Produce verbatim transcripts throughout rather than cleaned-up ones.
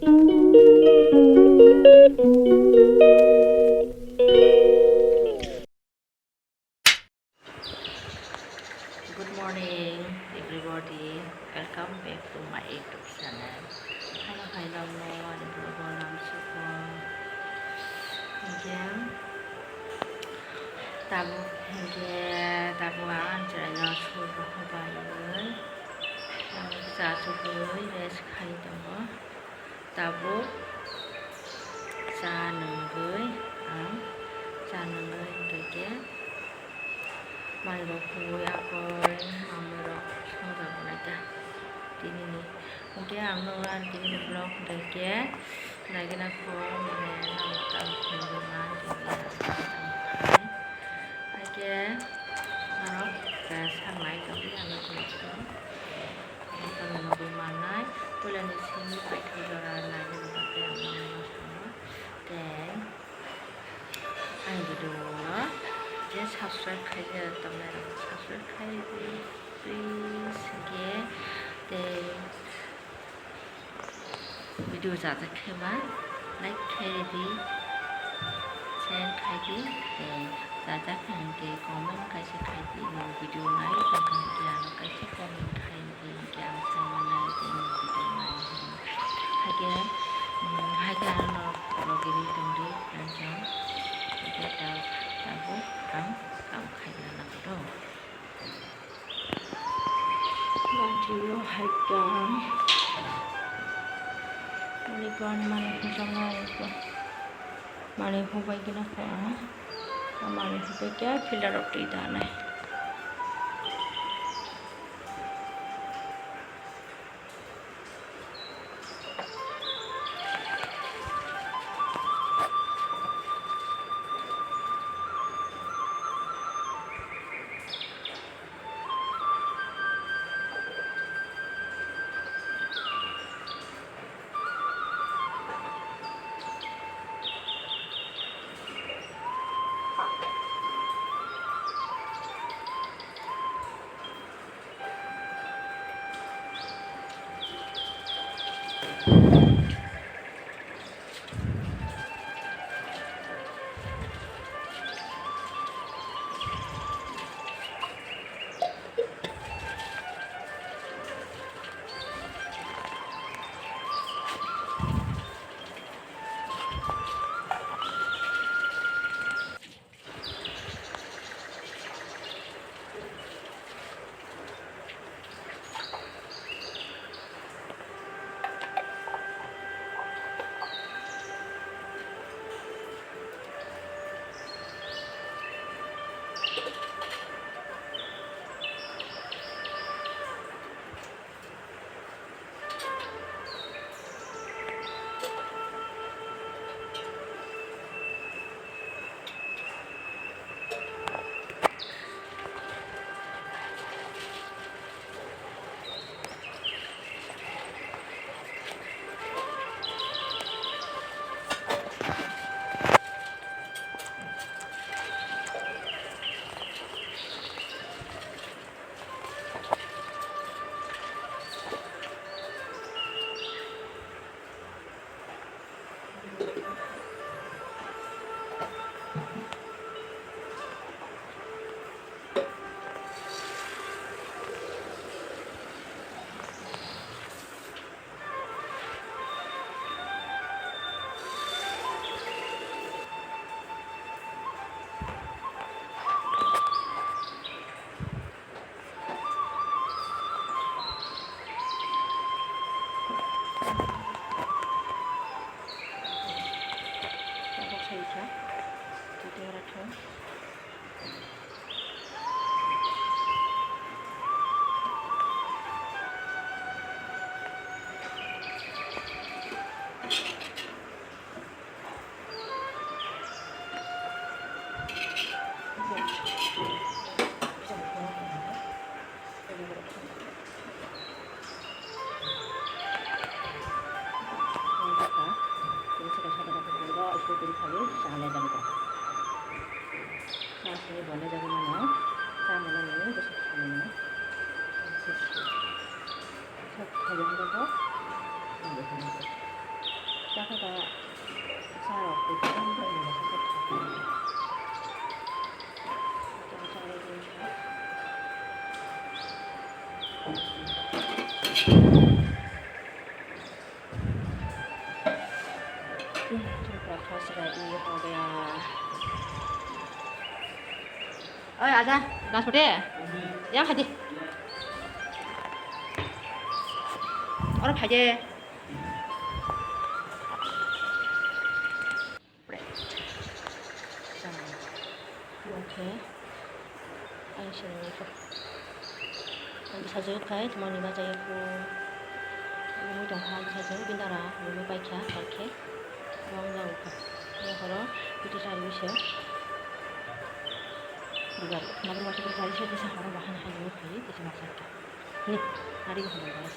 Good morning, everybody. Welcome back to my YouTube channel. Haino hai nokno ani vlog o lamsuko. Hinkhe tabuk, hinkhe tabuk ang chwraino sur rok baiwi, tabuk cha chugwi rest khai tongo. Tabuk cha nungwi ang, cha nungwi hinkhe khe mai rok huwi, akoi mamwi rok songjago nai ta tinini. Hinkhe ang nukla tinini vlog hinkhe khe naigwna kho mane nang tabuk nugwi man tini ang tamo khai. Haikhe norok khe saknai tongdi ang nukla kho. Ang tamo nugwi mannai puilani simi paithak jora nainani bagwi ang nokno sango. Tei ani video no je subscribe khaijak tongnai rok subscribe khai di please. Hinkhe tei video chajak khe ba like khai di, share khai di, tei chajak khe hinkhe comment kaisa khai di, nini video nai tongkha hinkhe ano kaisa comment khai di, hinkhe ang sai manai tei nini video nai hinwi. Haikhe, mm, haikhe ano logi ri tongdi friends rok, hinkhe ta-, tabuk ang kam khaina nangkukgo. Bati o hai kang. Mani ko ani mani hujama ko. Mani hubai gina ko ang. Mani hubai kya filter rok twi da nai. Tabok sai kha, twi twi ora thung. Chakha ba charok twi kwbangma bai mwnai khe thango. Breakfast ready ho gaya. Oi, aja, naspati. Yang haji. Oro phaide. Bread. Chang. Okay. Ang sini ko. Ang bwsajwk khai, tongmani bachai ya ko. Lungwi tongkha ang bwsajwk, bini dara lungwi paikha, paikhe. Wng jagokha. Yang horo, piti chari bisa. Bugar, nabur masa piti chari bisa, horo bahana hai lungwi phai, kisa masa ka. Ni, hari ko horo bahana.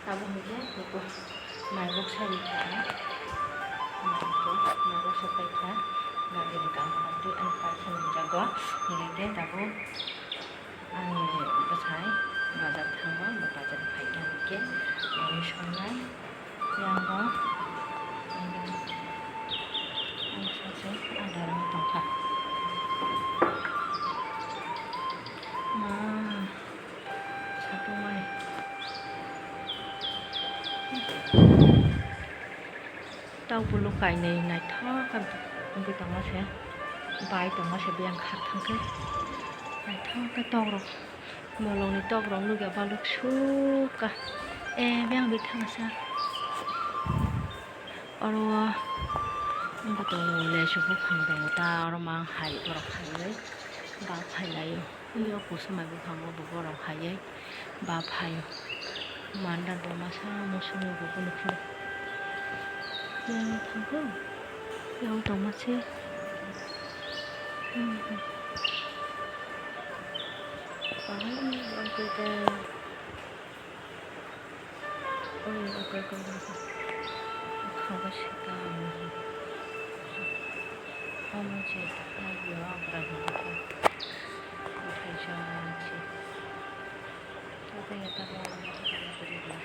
Abo hwnkhe nukgo, maibok sai rikha ang. Maibok, maibok sai paikha. Gari ni kahamorok twi ani paisa nukjago. Hinkhe tabuk ani bwsai bazar thango, bo bazar phaikha hinkhe manwi songnai. Yang bo, ang sachi adar wng tongkha. Ma. Satung mani. Tau bulu kainwi naithok khe wngwi tongo se. Bai tongo se biyang kharthang khe. Naithok khe tokrok, bolongni tokrok nukya baluk sukha. Eh, biyang bithang sa. Oro wngwi tongo lesu buphang tongo ta, oro mang hai borok haiwi ba phailaio. Yo kusu mai buphango bo borok haiwi ba phaio. Manda bo masa musugo bo phuru. Yang thangkhe yang tongma se. Hmm. Bahai ni bangkhe ta. Oi, oi, oi, oi, oi. Kha ba sita. Amo je ta, ayo, abra ni ta. Uthai ja chi. Ta ta ya ta ba, ta ta ya ta ba.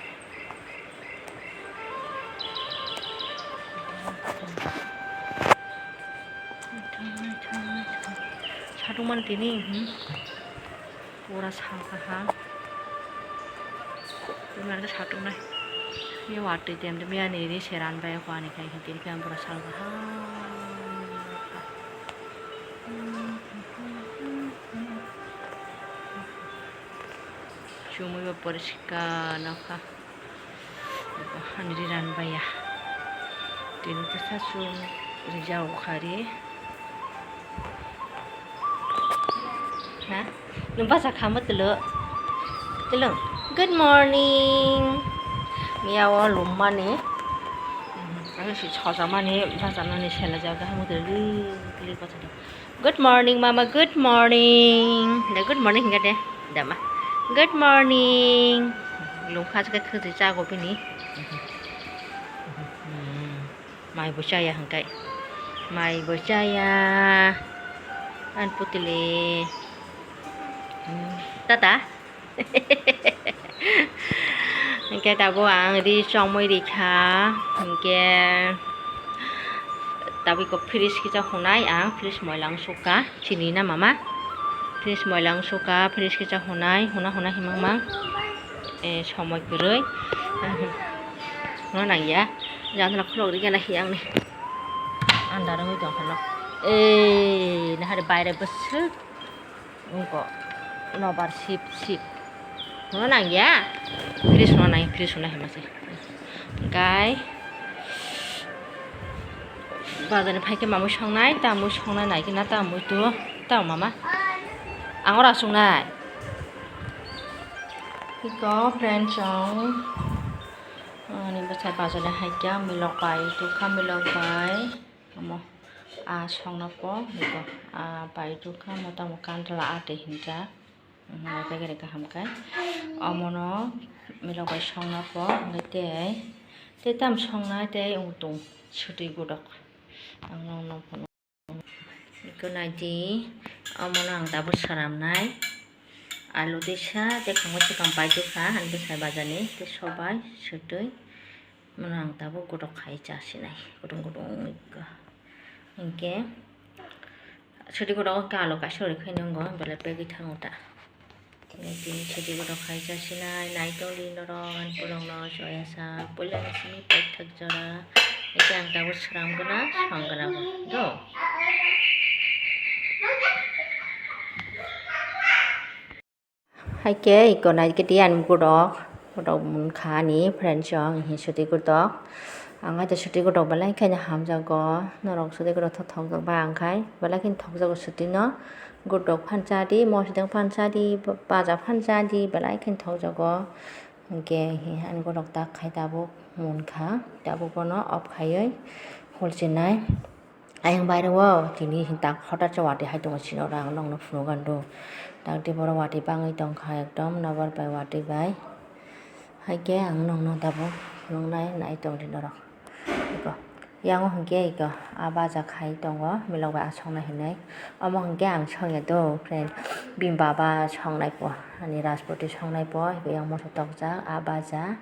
Satung man tini, hmm. Pura sal kaham. Tini satung nai. Ni watwi tem tem ya ni ri seran bai ko ani kai hitin kai pura sal kaham. Chumui bo poriskar nokha. Ani ri ran baya. Tini kisa chum rijak kha ri. Ha? Nwng basa kha mo tolo? Tolo. Good morning. Miya o lummani. Ang si chojamani, basa nani sela jaga mo tolo. Good morning, mama. Good morning. Da good morning hingga de. Da ma. Good morning. Lungkha se khe thwtwi chago bini. Mai bo chaya hingkai. Mai bo chaya. Ang putili. Hmm, tata. Hingke tabuk ang ri chongmoi rikha. Hingke tabuk iko fridge kisa hunai ang, fridge moilang sukha. Chini na mama? Fridge moilang sukha, fridge kisa hunai, huna huna himang mang. Eh, somoi kwrwi. Huna nangya. Jantla khulok rikha na hiyang ni. Andar wngwi tongkha no. Eh, nahari baire bwswk wngkha nobar sip sip. Hwnna nangya? Fridge hwnna nang, fridge hwnna hima se. Hwnkhe bazar ni phaikhe mamui songnai, tamui songnai naikhe na tamui tu, tamo mama? Ang oro aswk nai. Iko friend chong. Ani bwsai bazar ni haikhe milok bai, tukha milok bai. Omo, ah, songna po, iko, ah, pai tukha, mota mo kandla ate hinja. Mhm, bebek kaham kai. Omono milok bai songna po, hingke tei, tei tam songna tei utung sutui godok. Ang nong nong phano. Iko naidi, omono ang tabuk swnamnai. Alu tisa, tei kangma chikon pai tukha, ang bwsai bazar ni, tei sobai, sutui. Mano ang tabuk godok khai chasinai, kutung kutung wngkha. Hinkhe sudi godok wngkha, alo kaisa ori khaino wngo, belai pegwi thango ta. Tini sudi godok khai chasinai, naitongdi norok ani borokno joya sa, puila ni simi paithak jora, hinkhe ang tabuk sram gana, song gana bo do. Haikhe iko naikhe tei ani godok, godok wngkha ani friend chong, sutui godok. Ang hai sutui godok belai kheno hamjago, norok sutui godok thok thok jak ba ang khai, belai kheno thokjago sutui no. Godok phan chadi, mosodeng phan chadi, baja phan chadi, belai kheno thokjago. Hinkhe ani godok tak khai tabuk munkha, tabuk bono off khaiwi hulchinai. Ayang baire o tini tak hotar se watwi hai tongo, sino rang nokno phunukgwi do. Takti borok watwi bangwi tongkha ekdom nobar bai watwi bai. Haikhe ang nokno tabuk phunuknai nai tongdi norok. Iko, yango hinkhe iko, ah, baja khai tongo, milok bai asoknai hinwi. Omo hinkhe ang songya do, friend, bini baba songnai po, ani Rajpoti songnai po, iko yang moso tokjak, ah, baja,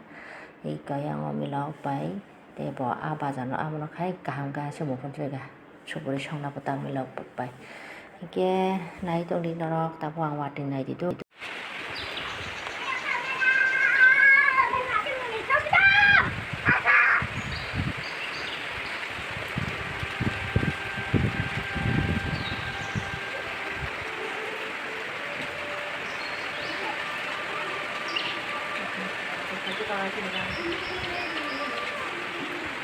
iko yango milok bai. Tei bo ah baja no abono khai kaham khe aswk muphunjak ya. Suguri songna bo ta milok bai. Hinkhe nai tongdi norok, tabuk ang watwi naidi do.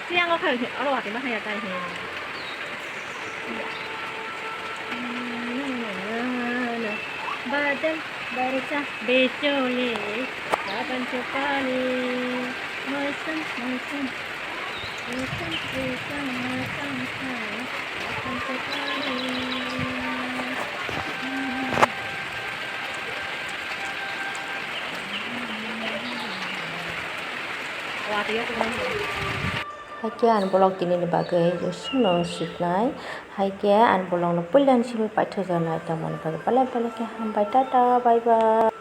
Siang o khai oro watwi ma haya tai he. Badal barsa bechole, laban chupale, moisam moisam. Haikhe ani vlog tini ni bagwi jeswk no siknai. Haikhe ani vlog no puila ni simi paithakjak nai tongmani bagwi belai belai khe hambai, tata, bye bye.